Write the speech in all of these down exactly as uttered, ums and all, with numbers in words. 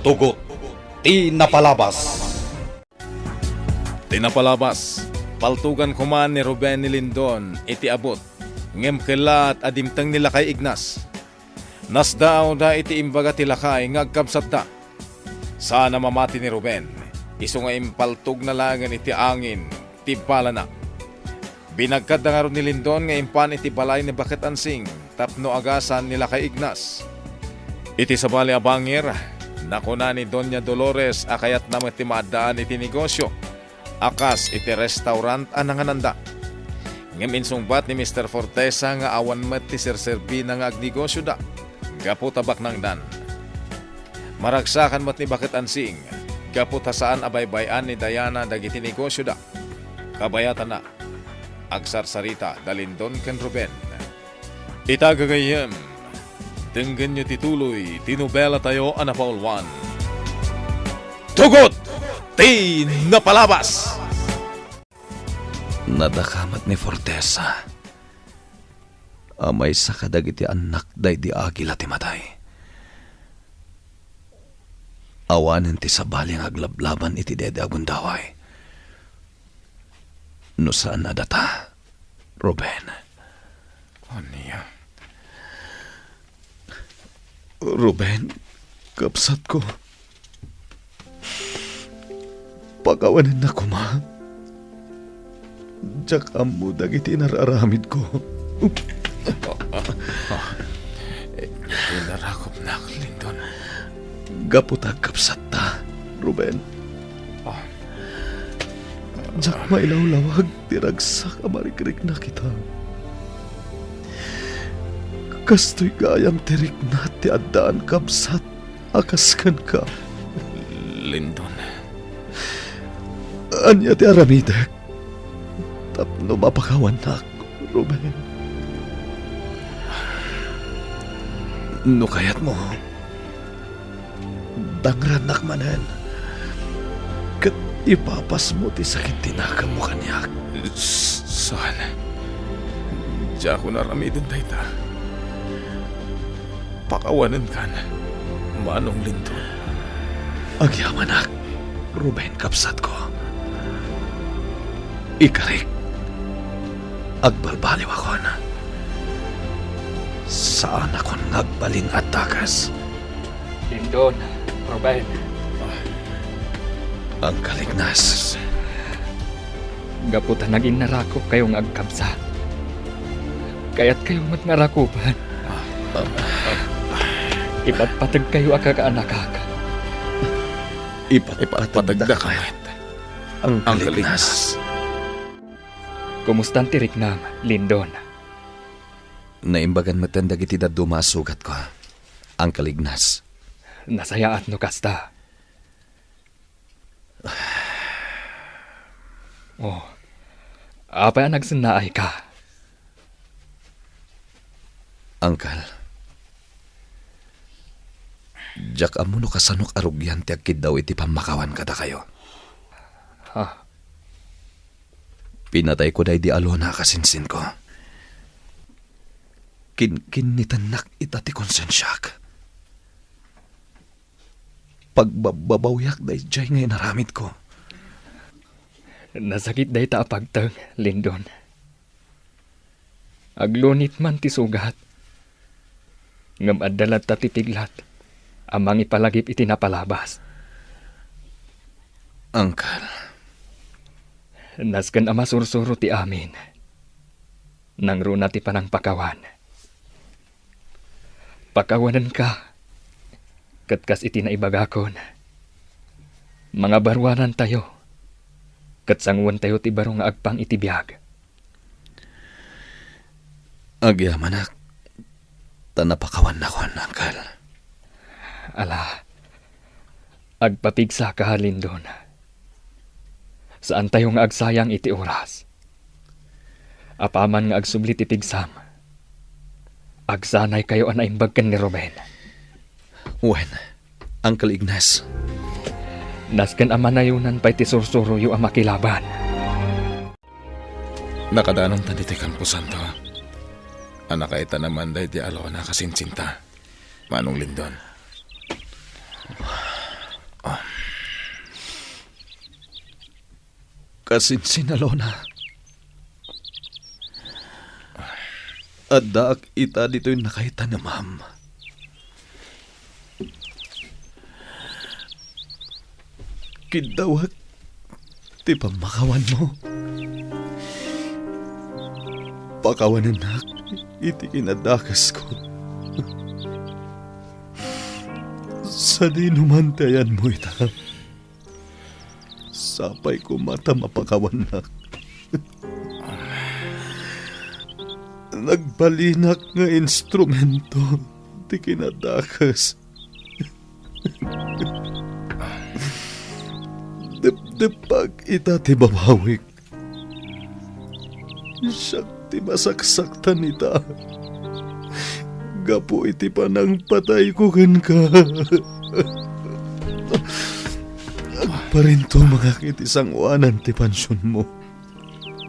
Tugot ti napalabas. Ti napalabas, paltugan koma ni Ruben ni Lindon iti abut, ngem kellaat a dimteng ni Lakay Ignas. Nasdaawda iti imbaga ti lakay nga agkabsatda. Saan a mamati ni Ruben, isu nga impaltogna laengen iti angin ti balana. Binagkatda ngarud ni Lindon nga impan iti balay ni Baket Ansing tapno agasan ni Lakay Ignas. Iti sabali a bangir, nakuna ni Doña Dolores a kayatna met ti maaddaan iti negosio a kas iti restaurant a nangananda. Ngem insungbat ni Mister Fortesa nga awan met ti serserbina nga agnegosioda gapu ta baknangdan. Maragsakan met ni Baket Ansing gapu ta saan a baybay-an ni Diana dagiti negosioda. Kabayatanna, agsarsarita da Lindon ken Ruben. Ita gagayyem, denggenyo ti tuloy ti nobelatayo a napauluan. Tugot ti napalabas! Nadakamat ni Fortesa a maysa kadagiti annak daydi agila ti matay. Awanen ti sabali nga aglablaban iti dede a gundaway. No saan a data, Ruben. Ania? Ruben, kabsatko. Pakawanennak koma. Diak ammo dagiti inar-aramidko. Inarakupnak, Lindon. Gapu ta agkabsatta, Ruben. Ah. Diak mailawlawag ti ragsak a marikriknak ita. Kastoy gayam ti riknat ti addaan kabsat a kas kenka. Lindon. Ania ti aramidek tapno mapakawannak, Ruben? No kayatmo, dangrannak manen, ket ipapasmo ti sakit ti naganmo kaniak. S-, saan. Diakon aramiden dayta. Pakawanenkan, Manong Lindon. Agyamanak, Ruben, kabsatko. Ikarik, agbalbaliwakon. Saanakon nga agbalin a dakes. Lindon, Ruben. Uncle Ignas. Gapu ta nagin narakupkayo nga agkabsat, kayatkayo met nga rakupen. Ipatpategkayo a kakaanakak. Ipatpategdaka met, Uncle Ignas. Kumustan ti riknam, Lindon? Naimbagan metten dagiti dadduma a sugatko, Uncle Ignas. Nasayaat no kasta. Oh, apay a nagsennaayka? Uncle, diak ammo no kasanok a rugian ti agkiddaw iti pammakawan kadakayo. Ha? Pinatayko daydi Alona a kasinsinko. Kinkinnitennak ita ti konsensiak. Pagbabbabawiak daydiay nga inaramidko. Nasakit dayta a pagteng, Lindon. Aglunit man ti sugat, ngem adda latta ti piglat a mangipalagip iti napalabas. Uncle. Nasken a masursuro ti amin, nangruna ti panangpakawan. Pakawanenka, ket kas iti naibagakon, mangabaruanantayo, ket sanguentayo ti baro nga agpang iti biag. Agyamanak, ta napakawannakon, Uncle. Ala, agpapigsaka, Lindon. Saantayo nga agsayang iti oras. Apaman nga agsubli ti pigsam, agsanaykayo a naimbag ken ni Ruben. Wen, Uncle Ignas. Nasken a manayonan pay ti sursuroyo a makilaban. Nakadanonta ditoy kamposanto. Anakayta naman daydi Alona a kasinsinta, Manong Lindon. Asinsinalona. Addaak ita ditoy nakaitanemam. Kiddawek ti pammakawanmo. Pakawanennak iti kinadakesko. Sadino man ti ayanmo ita, sapay koma ta mapakawannak. Nagbalinak nga instrumento ti kinadakes. Depdepag ita ti babawik. Siak ti masaksaktan ita gapu iti panangpatayko kenka. Agparintumangak iti sangoanan ti pansionmo.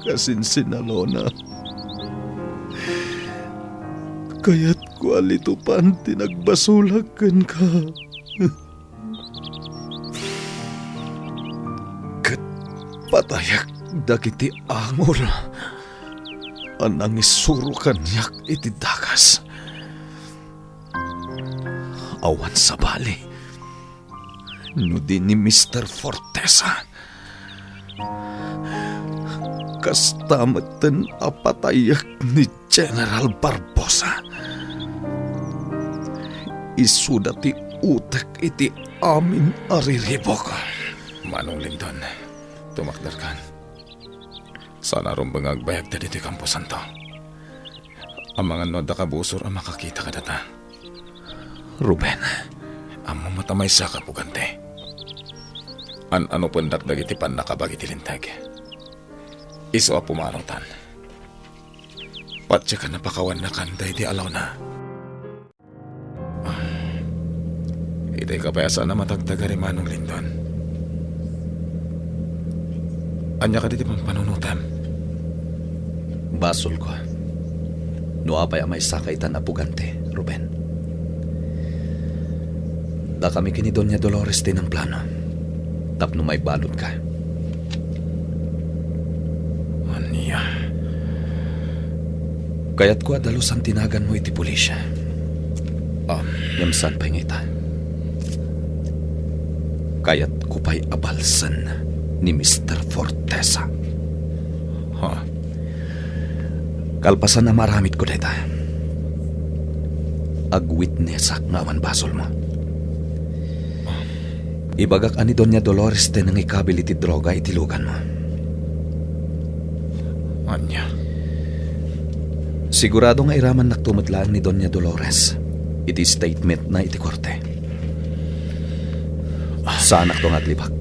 Kasinsinalona. Kayatko a litupan ti nagbasolak kenka. Ket patayek dagiti angol a nangisuro kaniak iti dakes. Awan sabali no di ni Mister Fortesa. Kasta metten a patayek ni General Barbosa. Isuda ti utek iti amin a riribuk. Manong Lindon, tumakderkan. Saan a rumbeng nga agbayagta ditoy kamposanto. Amangan no adda kabusor a makakita kadata. Ruben. Ammom met a maysaka, pugante. An-anopendak dagiti pannakabag iti Linteg. Isu a pumanutan. Patiek a napakawannakan daydi a launa. Itay ka pay a saan a matagtagari, Manong Lindon. Ania kadi ti pampanunotam? Basolko no apay a maysaka itan a pugante, Ruben. Dakami ken ni Doña Dolores ti namplano tapno maibalutka. Ania? Kayatko a dalusan ti naganmo iti pulisya. Ah. Ngem saan pay nga ita? Kayatko pay a balsen ni Mister Fortesa. Ha? Kalpasan a maaramidko dayta, agwitnesak nga awan basolmo. Ibagak a ni Doña Dolores ti nangikabil iti droga iti luganmo. Ania? Sigurado nga iramannakto met laeng ni Doña Dolores iti statementna iti korte. Saanakto nga aglibak,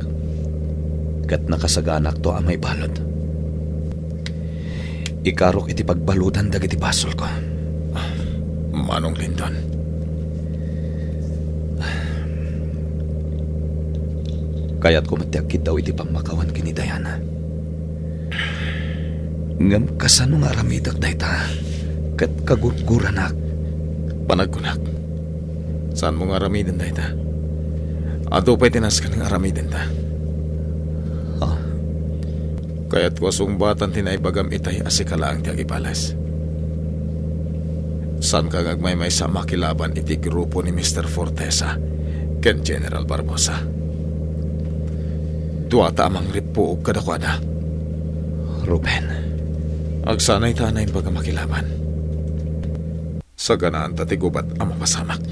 ket nakasaganakto a maibalud. Ikarok iti pagbaludan dagiti basolko. Manong Lindon. Kayatko met ti agkiddaw iti pammakawan ken ni Diana. Ngem kasano nga aramidek dayta ket kagurguranak? Panagkunak, saanmo nga aramiden dayta. Adu pay ti nasken nga aramidenta. Ah. Kayatko a sungbatan ti naibagam itay a sika laeng ti agibales. Saanka nga agmaymaysa a makilaban iti grupo ni Mister Fortesa ken General Barbosa. Duata a mangrippuog kadakuada. Ruben. Agsanay ta a naimbag a makilaban. Saganaanta ti gubat a mapasamak.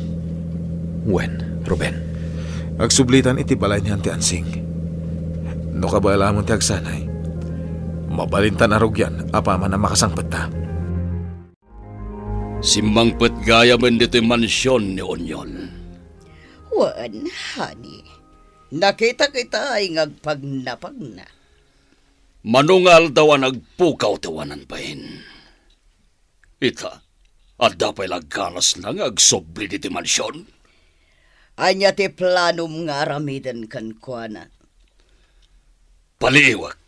Wen, Ruben. Agsublitan iti balay ni Auntie Ansing. No kabaelamon ti agsanay, mabalintan a rugian apaman a makasangpetta. Simmangpet gayamen ditoy mansion ni Onyol. Wen, honey. Nakitak itay nga agpagnapagna. Mano nga aldaw a nagpukaw ti awanan bain. Ita, adda pay la ganasna nga agsubli ditoy mansion? Ania ti planom nga aramiden kenkuana? Paliiwek.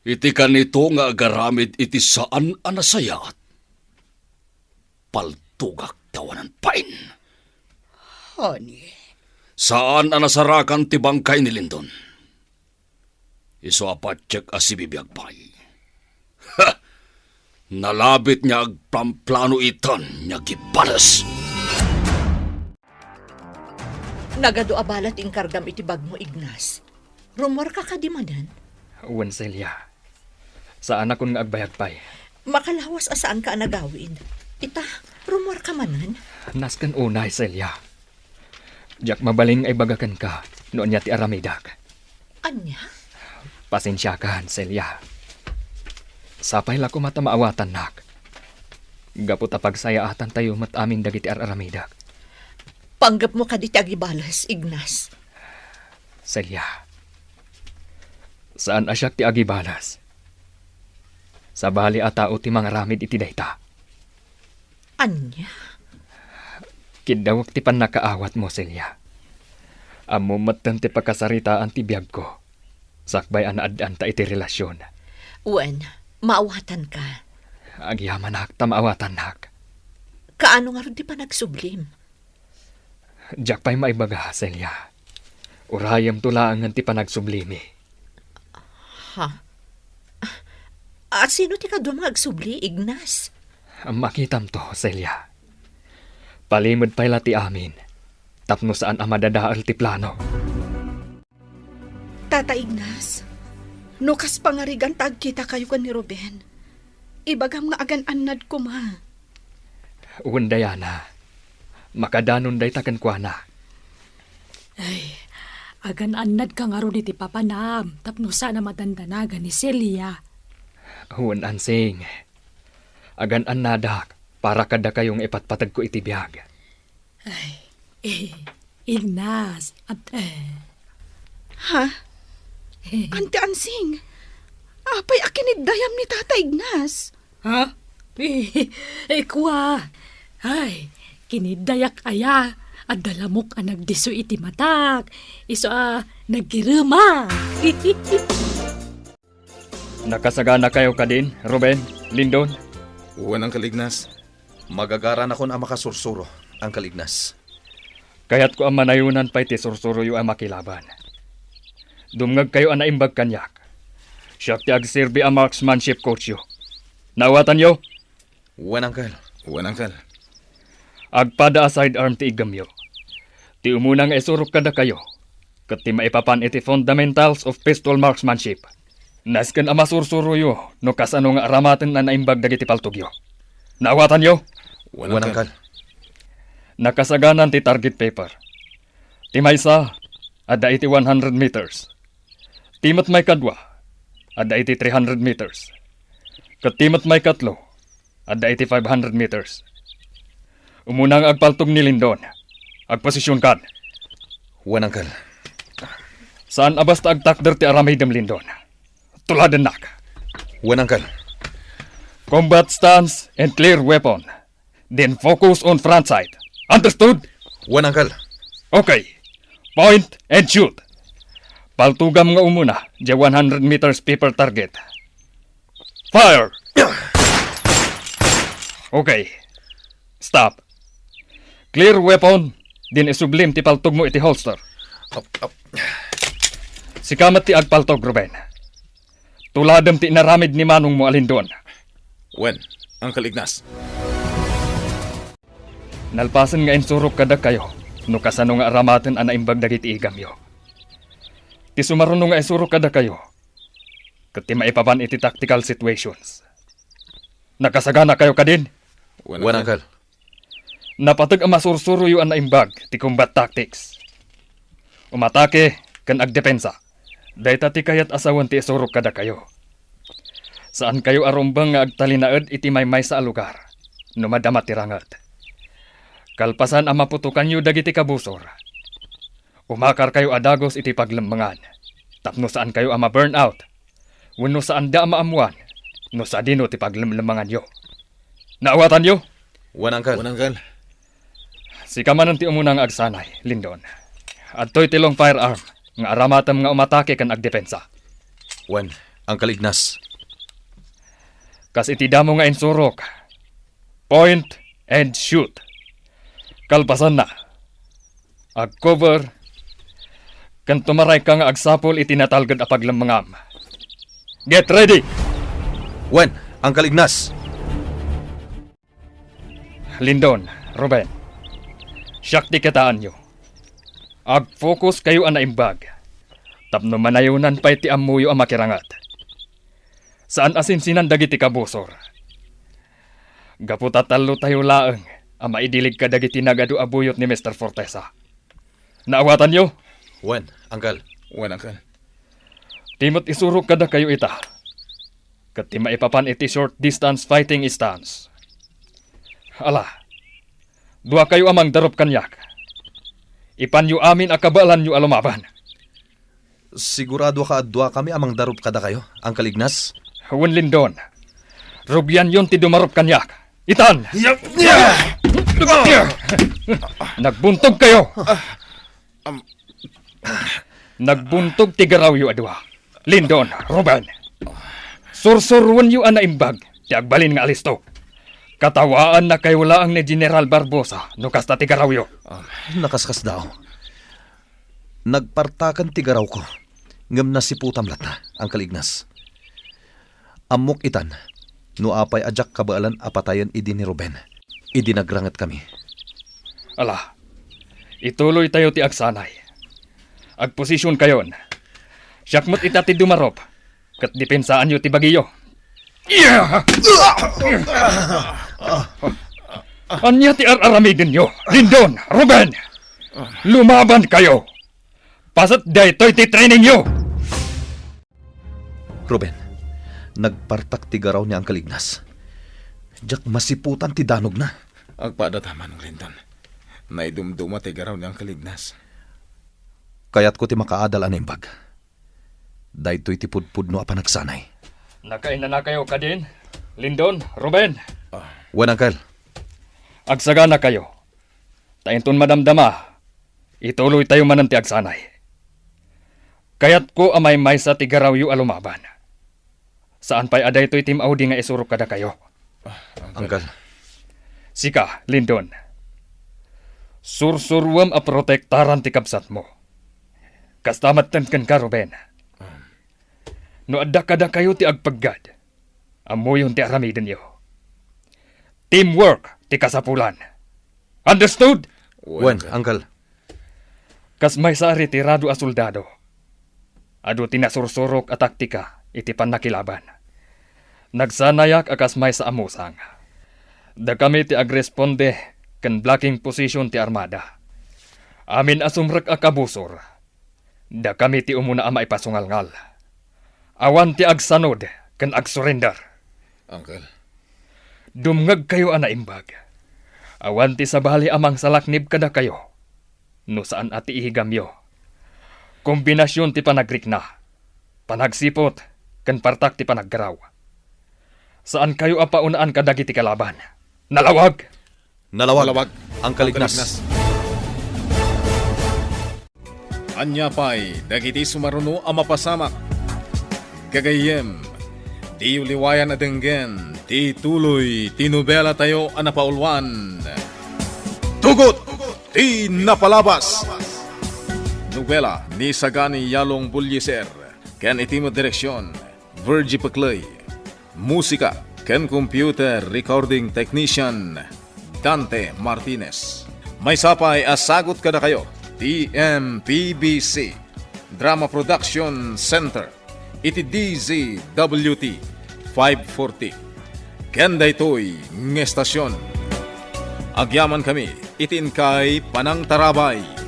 Iti kanito nga agaramid iti saan a nasayaat, paltogak ti awanan bain. Honey. Saan a nasarakan ti bangkay ni Lindon. Isu a patiek a sibibiag pay. Ha! Nalabit nga agplamplano itan nga agibales. Nagadu a bala ti inkargam iti bagmo, Ignas. Rumuarka kadi manen? Wen, Celia. Saanakon nga agbayag pay. Makalawas a saanka a nagawid. Ita, rumuarka manen? Nasken unay, Celia. Diak mabalin nga ibaga kenka no ania ti aramidek. Ania? Pasensiakan, Celia. Sapay la koma ta maawatannak. Gapu ta pagsayaatantayo met amin dagiti ar-aramidek. Panggepmo kadi ti agibales, Ignas? Celia, saan a siak ti agibales. Sabali a tao ti mangaramid iti dayta. Ania? Kiddawek ti pannakaawatmo, Celia. Ammom metten ti pakasaritaan ti biagko, sakbay a naaddanta iti relasion. Wen, maawatanka. Agyamanak ta maawatannak. Kaano ngarud ti panagsublim? Diak pay maibaga, Celia. Urayemto laengen ti panagsublimi. Ha? A, a, sino ti kadua nga agsubli, Ignas? Makitamto, Celia. Palimed pay la ti amin, tapno saan a madadael ti plano. Tata Ignas, no kas pangarigan ta agkitakayo ken ni Ruben, ibagam nga agan-annad koma. Wen, Diana, makadanon dayta kenkuana. Ay, agan-annadka ngarud iti papanam tapno saan a madandanagan ni Celia. Wen, Ansing, agan-annadak para kadakayo nga ipatpategko iti biag. Ay, eh, Ignas, at, eh. Ha? Anti Ansing, apay a kiniddayam ni Tata Ignas? Ha? Eh, eh, kua. Ay, kiniddayak aya. Adda lamok a nagdisso iti matak. Isu a nagkirema. Nakasaganakayo kadin, Ruben, Lindon? Wen, Uncle Ignas. Magagaranakon a makasursuro, Uncle Ignas. Kayatko a manayonan pay ti sursuroyo a makilaban. Dumngegkayo a naimbag kaniak. Siak ti agserbi a marksmanship coachyo. Naawatanyo? Wen, Uncle. Wen, Uncle. Agpada a sidearm ti iggamyo. Ti umuna nga isurok kadakayo, ket ti maipapan iti fundamentals of pistol marksmanship. Nasken a masursuroyo no kasano nga aramaten a naimbag dagiti paltogyo. Naawatanyo? Wen, Uncle. Nakasaganan ti target paper. Ti maysa, adda iti one hundred meters. Ti met maikadua, adda iti three hundred meters. Ket ti met maikatlo, adda iti five hundred meters. Umuna nga agpaltog ni Lindon. Agposisyonkan. Wen, Uncle. Saan a basta agtakder ti aramidem, Lindon. Tuladennak. Wen, Uncle. Combat stance and clear weapon. Then focus on front sight. Understood? Wen, Uncle. Okay. Point and shoot. Paltugam nga umuna diay one hundred meters paper target. Fire! Okay. Stop. Clear weapon, din isublim ti paltogmo iti holster. Up, up. Sika met ti agpaltog, Ruben. Tuladem ti inaramid ni manongmo a Lindon. Wen, Uncle Ignas. Nalpasen nga insurok kadakayo no kasano nga aramaten a naimbag dagiti igamyo. Ti sumaruno nga isurok kadakayo, ket ti maipapan iti tactical situations. Nakasaganakayo kadin? Wen, Uncle. Napateg a masursuroyo a naimbag ti combat tactics. Umatake ken agdepensa. Dayta ti kayat a sawen ti isurok kadakayo. Saankayo a rumbeng nga agtalinaed iti maymaysa a lugar no madama ti ranget. Kalpasan a maputokanyo dagiti kabusor, umakarkayo a dagus iti paglemmengan tapno saankayo a ma-burn out wenno saanda a maammoan no sadino ti paglemlemmenganyo. Naawatanyo? Wen, Uncle. Wen, Uncle. Sika manen ti umuna nga agsanay, Lindon. Adtoy ti long firearm nga aramatem nga umatake ken agdepensa. Wen, Uncle Ignas. Kas iti damo nga insurok, point and shoot. Kalpasanna, ag-cover ken tumarayka nga agsapul iti natalged a paglemmengam. Get ready! Wen, Uncle Ignas. Lindon, Ruben, siak ti kitaenyo. Agfokus kayo a naimbag tapno manayonan pay ti ammoyo a makiranget. Saan a sinsinan dagiti kabusor. Gapu ta tallotayo laeng a maidilig kadagiti nagadu a buyot ni Mister Fortesa. Naawatanyo? Wen, Uncle. Wen, Uncle. Ti met isurok kadakayo ita, ket ti maipapan iti short distance fighting stance. Ala, duakayo a mangdarup kaniak. Ipanyo amin a kabaelanyo a lumaban. Sigurado ka a duakami a mangdarup kadakayo, Uncle Ignas? Wen, Lindon. Rugianyon ti dumarup kaniak. Itan! Ya! Ya! Nagbuntog kayo! Am- Nagbuntog ti garawyo a dua. Lindon, Ruben. Sursuruenyo a naimbag ti agbalin nga alisto. Katawaannakayo laeng ni General Barbosa no kasta ti garawyo. Nakaskasdaaw. Nagpartaken ti garawko, ngem nasiputam latta, Uncle Ignas. Ammok itan, no apay a diak kabaelan a patayen idi ni Ruben, idi nagrangetkami. Ala, ituloytayo ti agsanay. Agposisionkayon. Siak met ita ti dumarup, ket depensaanyo ti bagiyo. Ania ti ar-aramidenyo, Lindon, Ruben? Lumabankayo! Paset daytoy ti trainingyo! Ruben, nagpartak ti garaw ni Uncle Ignas. Diak masiputan ti danogna. Agpada ta, Manong Lindon. Naidumduma ti garaw ni Uncle Ignas. Kayatko ti makaadal a naimbag. Daytoy ti pudpudno a panagsanay. Nakainanakayo kadin, Lindon, Ruben? Wen, Uncle. Agsaganakayo. Ta inton madamdama, ituloytayo manen ti agsanay. Kayatko a maymaysa ti garawyo a lumaban. Saan pay a daytoy ti maudi nga isurok kadakayo. Uncle. Sika, Lindon. Sursuruem a protektaran ti kabsatmo. Kasta metten kenka, Ruben. No adda kadakayo ti agpeggad, ammoyon ti aramidenyo. Teamwork ti kasapulan. Understood? Wen, Uncle. Kas maysa a retirado a soldado, adu ti nasursurok a taktika iti pannakilaban. Nagsanayak a kas maysa a musang. Dakami ti agresponde ken blocking position ti armada. Amin a sumrek a kabusor, dakami ti umuna a maipasungalngal. Awan ti agsanud ken agsurrender. Uncle. Dumngegkayo a naimbag. Awan ti sabali a mangsalaknib kadakayo no saan a ti ihigamyo. Kombinasion ti panagrikna, panagsiput, ken partak ti panaggaraw. Saankayo a paunaan kadagiti kalaban. Nalawag! Nalawag, Nalawag, Uncle Ignas. Ania pay dagiti sumaruno a mapasamak? Gagayyem, diyo liwayan a denggen ti tuloy ti nobelatayo a napauluan, Tugot ti Napalabas. Nobela ni Sagani Yalong Bullieser ken iti met direksion, Virgie Pecley. Musika ken computer recording technician, Dante Martinez. Maysa pay a sagut kadakayo ti M P B C Drama Production Center iti D Z W T five forty. Ken daytoy nga estasion, agyamankami iti inkay panangtarabay.